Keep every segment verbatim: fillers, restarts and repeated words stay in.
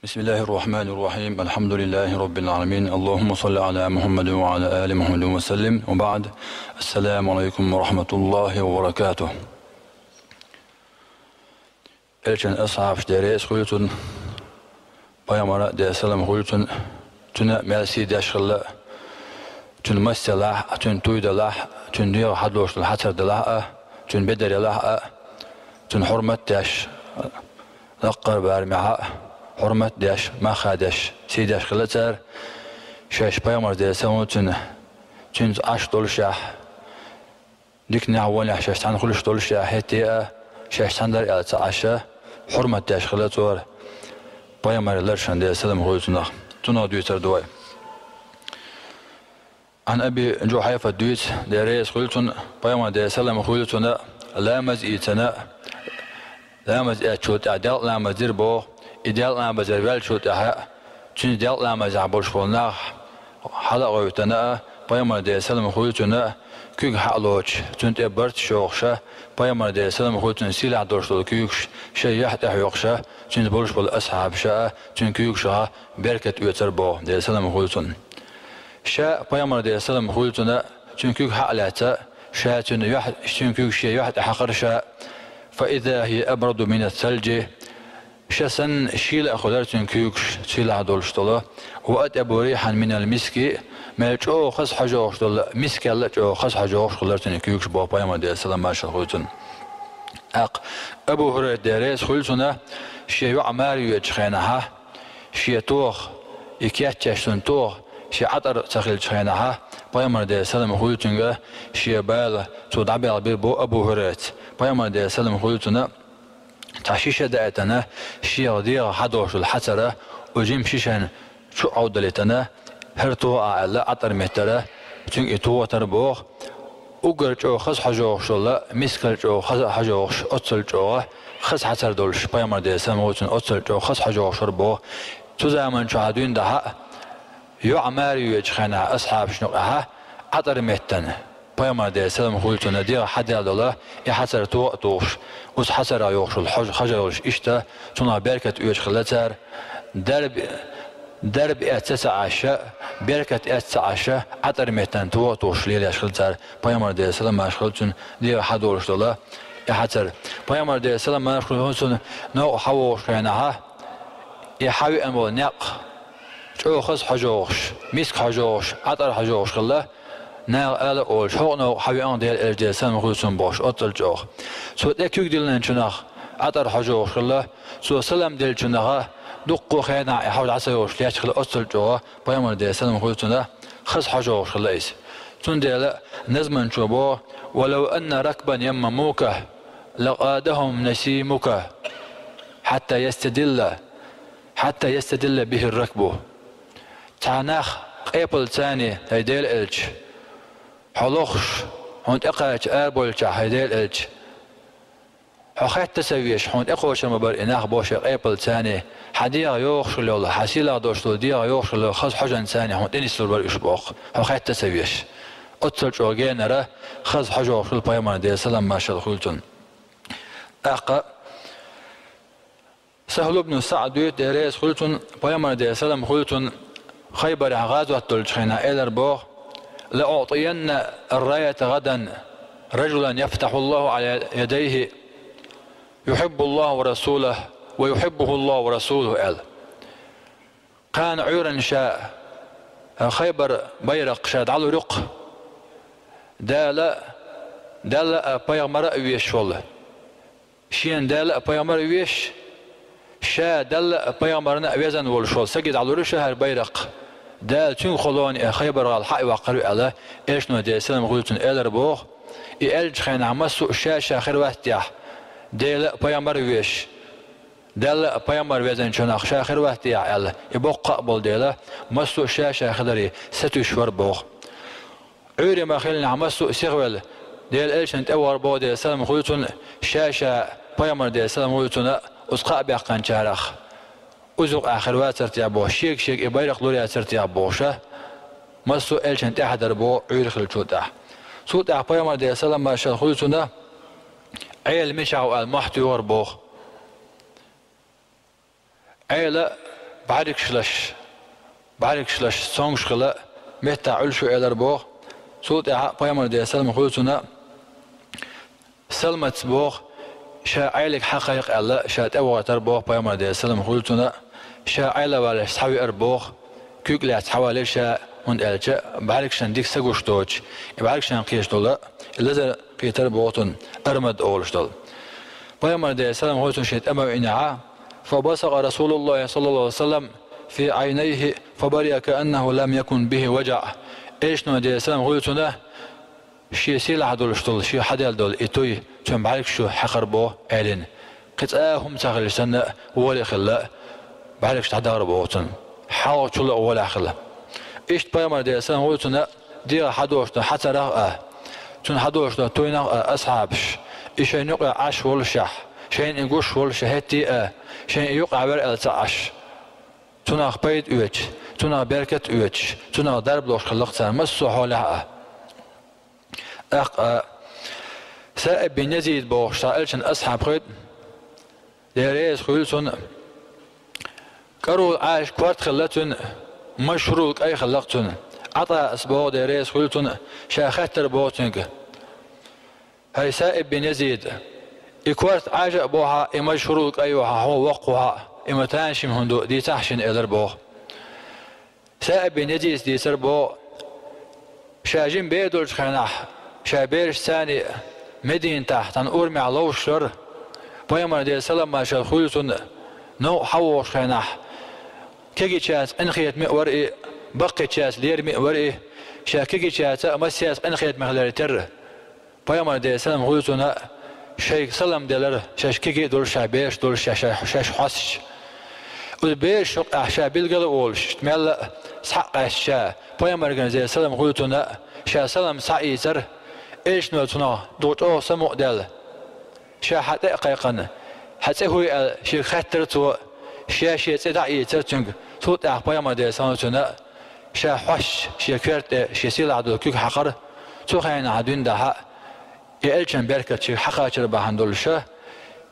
بسم الله الرحمن الرحيم. الحمد لله رب العالمين. اللهم صل على محمد وعلى آل محمد وسلم. وبعد. السلام عليكم ورحمة الله وبركاته. Элчан асхьабаш, Дела реза хуьлда цунна, пайхамара, Делера салам хуьлда цунна, цуьнан мел сий деш хилла, цуьнан мас делахь а, цуьнан туй делахь а, цуьнан дегӀах хьадолуш долу хьацар делахь а, цуьнан бедар елахь а, цуьнан хьурмат деш, лаккхара барамехь а хьурмат деш, мах а деш, сий деш хилла цара, шаьш пайхамар, Делера салам хуьлда цунна, цуьнца Ӏаш долушехь, диканехь а вонехь а шаьш цхьаьна хуьлуш долушехь, хӀетте а шаьш цхьаьна дара аьлла ца Ӏаш, хьурмат деш хилла цара пайхамаран ларашна, Делера салам хуьлда цунах. Цунах дуьйцур ду вай. Ӏан Аби Жухьайфа дуьйцу, Дела реза хуьлда цунна, пайхамар, Делера салам хуьлда цунна, ламаз ийцина, ламаз эцначул тӀаьхьа делкъа ламаз дира боху, и делкъа ламазера ваьллачул тӀаьхьа, цуьнца делкъа ламазехь болуш болу нах хьала а гӀевттина а, пайхамар, Делера салам хуьлда цунна, куьг схьа а лоцуш, цунна тӀе барт а йохуш а, пайхамар, Делера салам хуьлда цунна, сийлахь долуш долу куьйгаш шайн юьхь тӀе хьоькхуш а, цуьнца болуш болу асхьабаш а цуьнан куьйгашха беркат оьцура боху, Делера салам хуьлда цунна. Ша пайхамар, Делера салам хуьлда цунна, цуьнан куьг схьа а лаьцна, ша цуьнан юьхь, цуьнан куьг шен юьхь тӀе хьакхара ша, فإذا هي أبرد من الثلج. Ша санна шийла а хуьлура цуьнан куьйгаш, сийлахь долуш долу, وأطيب ريحا من المسك, мел чӀогӀа хаза хьожа йогӀуш долу мискал а чӀогӀа хаза хьожа йогӀуш хуьлура цуьнан куьйгаш боху пайхамар, Делера салам маршалла хуьлда цунна. ТӀаккха Абу ХӀурайрат, Дела реза хуьлда цунна, шен йоӀ маре воьдучу хенахь, шен тоха, и кечъеш цуьнан тоха, шен Ӏатар ца хиллачу хенахь, пайхамар, Делера салам хуьлда цуьнга, шен бала цо дӀабелла бира боху Абу ХӀурайрас. Пайхамар, Делера салам хуьлда цунна, цхьа шиша даийтина, шен дегӀах хьадолуш долу хьацар, оцу жимачу шишана чу Ӏовдалийтина, хӀара тоха аьлла, Ӏатар меттара, цуьнга и тохатара боху. Уггар чӀогӀа хаза хьожа йогӀуш йолу, мискал чӀогӀа хаза хьожа йогӀуш, оццул чӀогӀа хаза хьацар долуш, пайхамар, Делера салам хуьлда цунна, оццул чӀогӀа хаза хьожа йогӀуш вара боху. Цу заманчохь дуьйна дахьа а, йоӀ маре воьдучу хенахь асхьабашна юкъахь Ӏатар меттана, пайхамар, Делера салам хуьлда цунна, дегӀах хьадаьлла долу и хьацар тоха а тухуш, оцу хьацарах йогӀуш йолу хьожа хьожа йолуш, иштта цунах беркат оьцуш хилла цара, дарба, дарба эцна ца Ӏаш, беркат эцна ца Ӏаш, Ӏатар меттана тоха а тухуш лелош хилла цара, пайхамар, Делера салам маршалла хуьлда цунна, дегӀах хьадолуш долу и хьацар. Пайхамар, Делера салам маршалла хуьлда цунна, новкъа схьавогӀучу хенахь, и схьавеана волу некъ чӀогӀа хаза хьожа йогӀуш, миск хьожа йогӀуш, Ӏатар хьожа йогӀуш хилла, наха ала а олуш, хӀокху новкъа схьавеана Делан элча, Делера салам хуьлда цунна, бохуш, оццул чӀогӀа. Цо тӀе куьг диллинчунах Ӏатар хьожа йогӀуш хилла, цо салам деллачунах дуккха а хенахь и хьожа дӀа ца йолуш лаьтташ хилла, оццул чӀогӀа пайхамар, Делера салам хуьлда цунна, хаза хьожа йогӀуш хилла иза. Цундела назманчо боху: ولو أن ركبا يمموك لقادهم نسيمك حتى يستدل، حتى يستدل به الركب. Цхьа нах къепалца, хӀай Делан элча, хьо лохуш, хьуна тӀекхача арабевллачохь, хӀай Делан элча, хьо хетта а ца веш, хьуна тӀекхочур ма бара и нах, боху, шайн къепалца, хьан дегӀах йогӀуш хилла йолу, хьан сийлахь долуш долу дегӀах йогӀуш хилла йолу хаза хьожанца хьуна тӀе нислур бара уьш, боху, хьо хетта а ца веш. Оццул чӀогӀа генара хаза хьожа йогӀуш хилла пайхамар, Делера салам маршалла хуьлда цунна. ТӀаккха Сахьл ибн СаӀд дуьйцу, Дела реза хуьлда цунна, пайхамар, Делера салам хуьлда цунна, Хайбарехь гӀазот долчу хенахь элира боху: لأعطين الراية غدا رجلا يفتح الله على يديه يحب الله ورسوله ويحبه الله ورسوله, аьлла. Кхана Ӏуьйранна ша Хайбар байракх ша дӀалур ю-кх, Дала, Далла а, пайхамара а везаш волу. Шена Далла а, пайхамара а везаш, ша Далла а, пайхамарна а везна волуш волу саги дӀалур ю ша хӀара байракх. Дала цуьнга холоне Хайбар-гӀала схьа а йоккхур ю, аьлла, элчано, Делера салам хуьлда цунна, элира боху. И аьллачу хенахь массо а ша-ша хир вац техьа, Дела а, пайхамара а везаш, Далла а, пайхамара а везначунах ша хир вац техьа, аьлла, и боккха а болу дела, массо а ша-ша хиларе сатуьйсуш вара боху. Ӏуьйре ма-хиллинехь массо а сихвелла, Делан элчанна тӀе вахара боху, Делера салам хуьлда цунна, ша-ша, пайхамар, Делера салам хуьлда цунна, оцу кхаъ баьккхинчарах, оцу юкъахь хир вацара техьа боху, шега-шега и байракх лур яцара техьа бохуш, массо а элчанна тӀаьхьа дара боху Ӏуьйре хиллачул тӀаьхьа. Цул тӀаьхьа пайхамар, Делера салам маршалла хуьлда цунна, Ӏела мичахь ву аьлла мохь туьйхира боху. Ӏела бӀаргаш лаш, бӀаргаш лаш цомгаш хила, меттахь Ӏуьллуш ву элира боху. Цул тӀаьхьа Пайхамар, Делера салам хуьлда цунна, Салматца боху, ша Ӏелига хьакхайкха аьлла, ша тӀевахийтира боху Пайхамар, Делера салам хуьлда цунна, ша Ӏела валлалц схьавеара боху, куьг лаьцна схьавалийра ша, хӀунда аьлча бӀаьргашна дика са гуш доцуш, и бӀаьргашна кхеташ долу, и лазар кхийтира боху цунна, армад олуш долу. Пайхамар, Делера салам хуьлда цунна, шен тӀе ма веънехь, فبصق رسول الله صلى الله عليه وسلم في عينيه فبرئ كأنه لم يكن به وجع. Элчано, Делера салам хуьлда цунна, шен сийлахь долуш долу, шен хьаделла долу и туй цуьнан бӀаьргаш чу хьаькхира боху, Ӏелина. Кхин цкъа а хӀума ца хилча санна, гӀоле хилла, бӀаьргаш дӀадахара боху цунна. Хьалха чул а гӀолехь хилла. Иштта Пайхамар, Делера салам хуьлда цунна, дегӀах хьадолуш долу хьацарах а, цунна хьадолуш долу туйнах а асхьабаш, и шайна юкъахь Ӏаш волушехь, шайна и гуш волушехь хӀетте а, шайна и юкъахь вара аьлла ца Ӏаш, цунах пайда оьцуш, цунах беркат оьцуш, цунах дарба лохуш хилла-кх цара массо а хьолехь а. ТӀаккха а Саиб бин Язид бохуш цхьа элчан асхьаб хилла, Дела реза хуьлда цунна, кӀарула Ӏаьжа корта хилла цуьнан, мажа шурул кӀай хилла-кх цуьнан. ӀатӀас боху, Дела реза хуьлда цунна, ша хаьттира боху цуьнга: «ХӀай Саиб бин Язид, и корта Ӏаьжа а бу хьан, и мажа шурул кӀай ю хьан, хьо воккха ву хьан, и ма тамашийна хӀума ду, дийцахьа шена», — элира боху. Саиб бин Язида дийцира боху, ша жима бер долчу хенахь, ша берашца цхьаьна Мединатахь цхьана урамехь ловзуш вара, Пайхамар, Делера салам-маршалла хуьлда цунна, новкъа схьавогӀучу хенахь, кегийчаьрца къинхетаме а вара и, баккхийчаьрца лераме а вара и, ша кегийчаьрца а, массаьрца къинхетаме хиларе терра. Пайхамар, Делера салам хуьлда цунна, шайга салам делира, шаьш кегий а долуш, шайн бераш а долуш, шаьш, шаьш хьоьстуш. Оцу берашна юкъахь ша билгал а волуш, иштта мелла а схьа а къаьстича, Пайхамарна, Делера салам хуьлда цунна, ша салам схьаийцира, элчано цунах дукха чӀогӀа самукъадаьлла, ша схьа тӀе а кхайкхина, хьан цӀе хӀун ю аьлла, шега хаьттира цо, ша шен цӀе дӀа а ийцира цуьнга, цул тӀаьхьа Пайхамар, Делера салам хуьлда цунна, ша хьоьстуш шен коьрта тӀе шен сийлахь долу куьг хьаькхира, цу хенахь дуьйна дахьа, и элчан беркат шега схьакхачар бахьана долуш,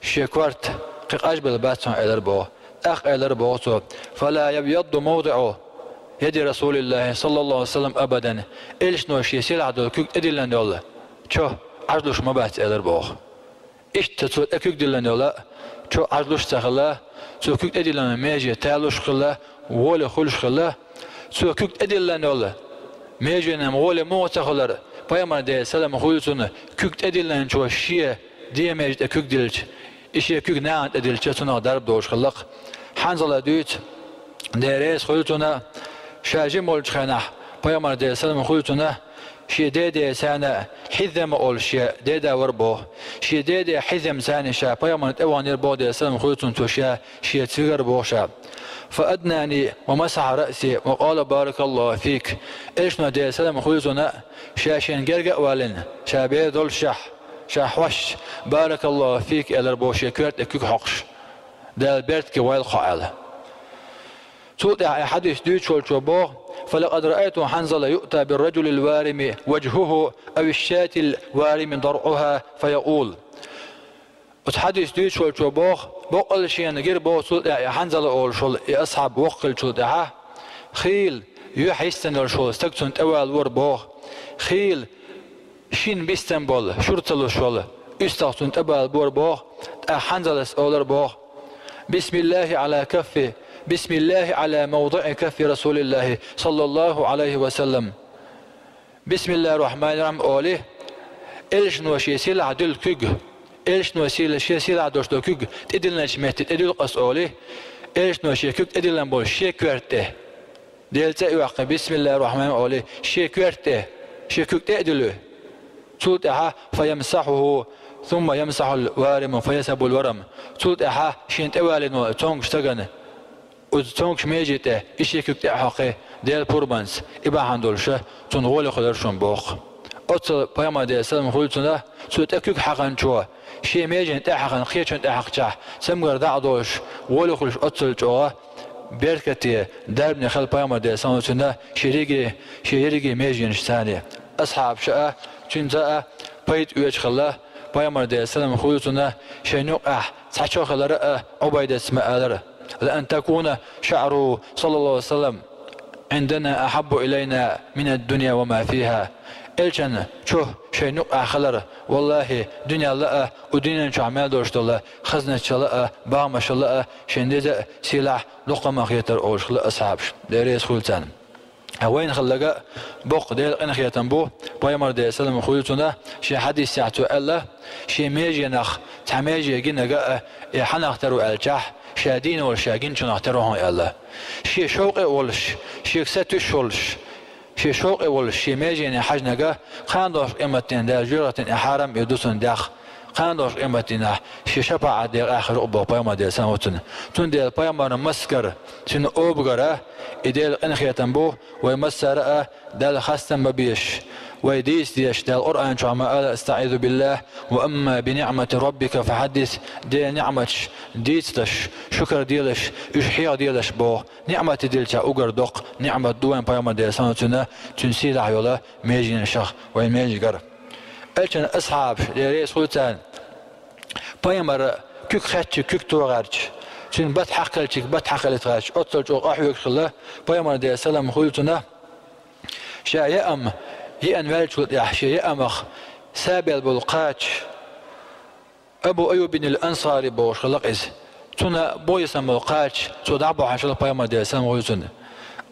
шен корта кхин къажбелла бац хьуна, элира боху. ТӀаккха элира боху цо: «فلا يبيض موضع يد رسول الله صلى الله عليه وسلم أبدا». Элчано шен сийлахь долу куьг тӀедиллина йолу чо Ӏажлуш ма бац, элира боху. Иштта цо тӀе куьг диллина йолу чо Ӏажлуш ца хилла, цо куьг тӀедиллина меже талуш хилла, гӀоле хуьлуш хилла. Цо куьг тӀедиллина йолу меженан гӀоле муха ца хуьлура, Пайхамар, Делера салам хуьлда цунна, куьг тӀедиллинчо шен ден меже тӀе куьг диллича, и шен куьг нахана тӀедиллича, цунах дарба долуш хилла-кх. Хьанзала дуьйцу, Дела реза хуьлда цунна, ша жима волчу хенахь, Пайхамар, Делера салам хуьлда цунна, шен деде цхьаьна Хьизам олуш шен деда вара боху. Шен деде Хьизам цхьаьна ша Пайхамарна тӀе ваханера боху, Делера салам хуьлда цунна, цо ша шен цигара боху ша. «فأدناني ومسح رأسي وقال: بارك الله فيك». Элчано, Делера салам хуьлда цунна, ша шена герга а валлина, ша бер доллушехь, ша хьоьстуш: «بارك الله فيك», — элира боху шен коьрта тӀе куьг хьокхуш. «Дала беркате войла хьо», — аьлла. Цул тӀаьхьа и хьадис дуьйцуш волчо боху: «فلقد رأيت حنظلة يؤتى بالرجل الوارم وجهه أو الشاة الوارم ضرعها فيقول». Оцу хьадис дуьйцуш волчо боху, боккъал шена гира боху цул тӀаьхьа и Хьанзала олуш волу и асхьаб воккха хиллачул тӀаьхьа, хийла юьхь йистина йолуш волу стаг цунна тӀе валора боху, хийла шина бистина болу, шура ца луш волу уьстагӀ цунна тӀе балабора боху, тӀаккха Хьанзалас олура боху: «بسم الله على كفي، بسم الله على موضع كف رسول الله صلى الله عليه وسلم». «Бисмиллахир-рахманир-рахим», — олий, элчано шен сийлахь дуьллу куьг, элчано сийла-, шен сийлахь долуш долу куьг тӀедиллинчу метте тӀедуьллу аса олий, элчано шен куьг тӀедиллина болу шен коьрта тӀе. Делан цӀе а йоккхий, «Бисмиллахир-рахманир-рахим», — олий, шен коьрта тӀе, шен куьг тӀе а дуьллий. Цул тӀаьхьа «فيمسحه ثم يمسح الوارم فيذهب الورم». Цул тӀаьхьа шена тӀе валийна волу цомгуш стагана оцу цомгуш меже тӀе и шен куьг тӀе а хьокхий, Делан пурбанца, и бахьана долуша цунна гӀоле хуьлура шуна боху. Оццул Пайхамар, Делера салам хуьлда цунна, цо тӀе куьг хьаькхначо, шен меженна тӀе а хьаькхна, кхечунна тӀе хьаькхчахь, цамгар дӀа а долуш, гӀоле хуьлуш оццул чӀогӀа беркате, дарбане хилла Пайхамар, Делера салам хуьлда цунна, шен ерриге, шен ерриге меженаш царна. Асхьабаша а, цуьнца а пайда оьцуш хилла, Пайхамар, Делера салам хуьлда цунна, шайна юкъахь цхьа чо хилар а Ӏубайдас ма алара. لأن تكون شعره صلى الله عليه وسلم عندنا أحب إلينا من الدنيا وما فيها. Элчан чо шайн юкъахь хилар, валлахӀи, дуьненна а, кху дуьнен чохь мел долуш долу хазначалла а, бахамашалла а шайн деза а, сийлахь а дукха ма хетара олуш хилла асхьабаш. Дела реза хуьлда царна. Вайна хилларг а боккха Делан къинхетам бу, пайхамар, Делан салам хуьлда цунна, шен хьадисехь цо аьлла, шен меженах цхьа меже гинарг а, и хьанах тера ву аьлчахь, ша дийна волуш ша гиначунах тера ву хьуна аьлла. Шен шовкъе а волуш, шега сатуьйсуш волуш, шен шовкъе а волуш, шен межене хьаьжнарг а, кхана долчу къематдийнахь Дала жоьжахатин и хьарам а ю ду цунна дегӀ. Кхана долчу къематдийнахь шен шапаӀат декъехь хир ву боху пайхамар, Делан салам хуьлда цунна. Цундела пайхамарна массагара, цуьнан обагара и Делан къинхетам бу вай массара а Далла хастам ма безаш, вай дийца дезаш. Дала Къуръан чохь ма аьлла: أستعيذ بالله وأما بنعمة ربك فحدث. Делан ниӀматаш дийца даш, шукар делаш, уьш хьехаделаш боху. НиӀмат дилча уггар доккха ниӀмат ду вайн пайхамар, Делан салам хуьлда цунна, цуьнан сийлахь йолу меженашах вайн межигара. Элчан асхьабаш, Дела реза хуьлда царна, пайхамар куьг хеттачу куьг тохарча, цуьнан бат хьакхелчиг бат хьакхелийтарча, оццул чӀогӀа къахьоьгуш хилла пайхамар, Делан салам хуьлда цунна. Ша яам йиъна ваьллачул тӀаьхьа шен яамах сабел болу кхача, Абу Айюбин ал-Ансари бохуш хилла иза. Цунна бохийсан болу кхача цо дӀабахьаш хилла пайхамар, Делан салам хуьлда цунна.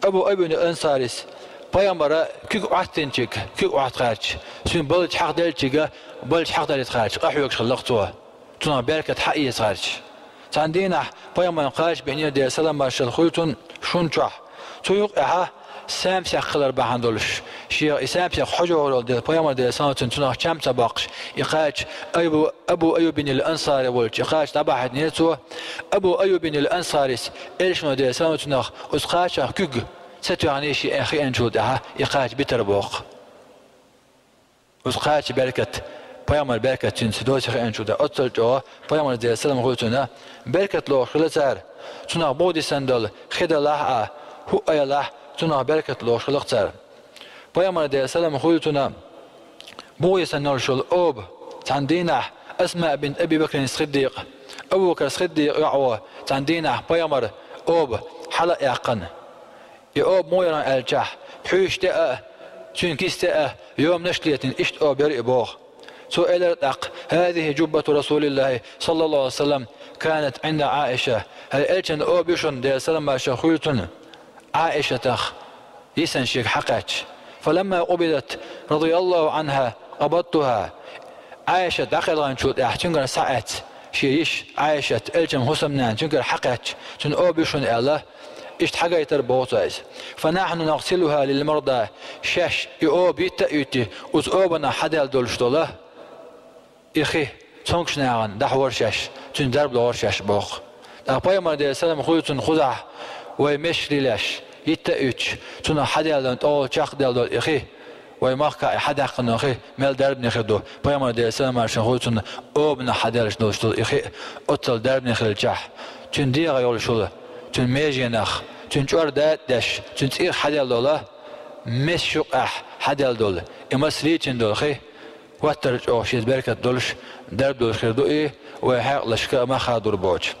Абу Айюбин ал-Ансарис пайхамара куьг Ӏоттинчиг куьг Ӏоттакхаьрча, цуьнан баллачу хьакхаделлачиг баллачу хьакхадалийтарча къахьоьгуш хилла цо, цунах беркат хьаэцарча. Цхьана дийнахь пайхамарна кхача беънера, Делан салам маршалла хуьлда цунна, шун чохь. Цу юкъехь самсех хилар бахьана долуш, шех и самсех хьожа вогӀур волу дела, пайхамар, Делан салам хуьлда цунна, цунах чам ца боккхуш, и кхача Айбу-, Абу Айюбин ал-Ансари волчу и кхача дӀабахьийтинера цо. Абу Айюбин ал-Ансарис, элчано, Делан салам хуьлда цунна, оцу кхачах куьг ца тоьхний шен хиъначул тӀаьхьа и кхача битар боху. Оцу кхача беркат, пайхамар беркат цуьнца доций хиъначул тӀаьхьа, оццул чӀогӀа пайхамар, Делан салам хуьлда цунна, беркат лохуш хилла цара. Цунах бухадисина долу хи далахь а, хӀуъа ялахь, цунах беркат лохуш хилла цара. Пайхамар, Делан салам хуьлда цунна, бухадисина йолуш йолу оба цхьана дийнахь Асмаъ бинт Аби Бакрин Сиддикъ, Абу Бакр Сиддикъ йоӀ ву, цхьана дийнахь пайхамар оба хьала а яьккхина. И оба муха яра аьлчахь, хьуьйш тӀе а, цуьнан киса тӀе а йоманаш а летийна, иштта оба яра и боху. Цо элира тӀаккха: هذه جبة رسول الله صلى الله عليه وسلم كانت عند عائشة. ХӀара элчан оба ю шуна, Делан салам маршалла хуьлда цунна, Ӏаишатах йисина шега хьакхаьчча. فلما قبضت رضي الله عنها قبضتها. Ӏаишат дӀакхелхинчул тӀаьхьа цуьнгара схьаэцна шен йиша Ӏаишат, элчан хӀусамнана, цуьнгара хьакхаьчча, цуьнан оба ю шуна аьлла, иштта хьагайтира боху цо иза. فنحن نغسلها للمرضى. Шаьш и оба йитта а йитти, оцу обанах хьадаьлла долуш долу и хи цомгуш нахана дахьора шаьш, цуьнца дарба лохура шаьш боху. ТӀаккха пайхамар, Делан салам хуьлда цунна, кхузахь вай мешаш лелош, йитта а йитча, цунах хьадаьлла долу, тӀехула чекхдаьлла долу и хи, вай махкахь и хьадаьккхина хи мел дарбане хир ду. Пайхамар, Делан салам маршалла хуьлда цунна, обанах хьадаьллаш долуш долу и хи оццул дарбане хилчахь, цуьнан дегӀах йолуш йолу, цуьнан меженах, цуьнан чӀор датӀа деш, цуьнан цӀийх хьадаьлла долу, мешаш юкъахь хьадаьлла долу, и маса лийчина долу хи хӀоттар чӀогӀа шеца беркат долуш, дарба долуш хир ду и, вай хьекъалшка а мах хадур боцуш.